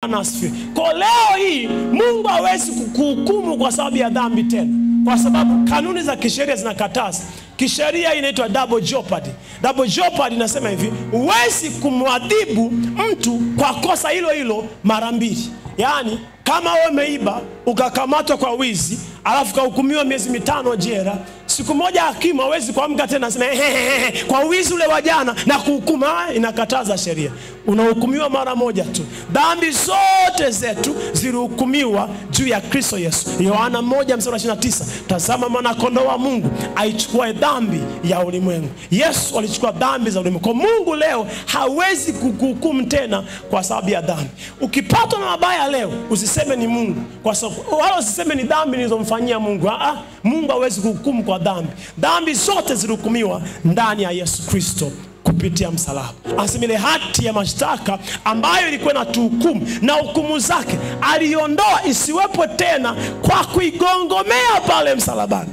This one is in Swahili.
Bwana asifiwe. Kwa leo hii Mungu hawezi kukuhukumu kwa sababu ya dhambi tena, kwa sababu kanuni za kisheria zinakataza. Kisheria inaitwa double jeopardy. Double jeopardy inasema hivi, huwezi kumwadhibu mtu kwa kosa hilo hilo mara mbili. Yaani kama wewe umeiba ukakamatwa kwa wizi, alafu kahukumiwa miezi 5 jela, siku moja hakimu hawezi kuamka tena aseme kwa wizi ule wa jana na kuhukumu. Inakataza sheria. Unahukumiwa mara moja tu. Dhambi zote zetu zilihukumiwa juu ya Kristo Yesu. Yohana 1:29, tazama mwana kondoo wa Mungu aichukuaye dhambi ya ulimwengu. Yesu alichukua dhambi za ulimwengu. Kwa Mungu leo hawezi kukuhukumu tena kwa sababu ya dhambi. Ukipatwa na mabaya leo usiseme ni Mungu, kwa sababu wala usiseme ni dhambi nilizomfanyia Mungu. Mungu hawezi kuhukumu kwa dhambi. Dhambi zote zilihukumiwa ndani ya Yesu Kristo kupitia msalaba. Anasema ile hati ya mashtaka ambayo ilikuwa inatuhukumu na hukumu zake aliondoa isiwepo tena kwa kuigongomea pale msalabani.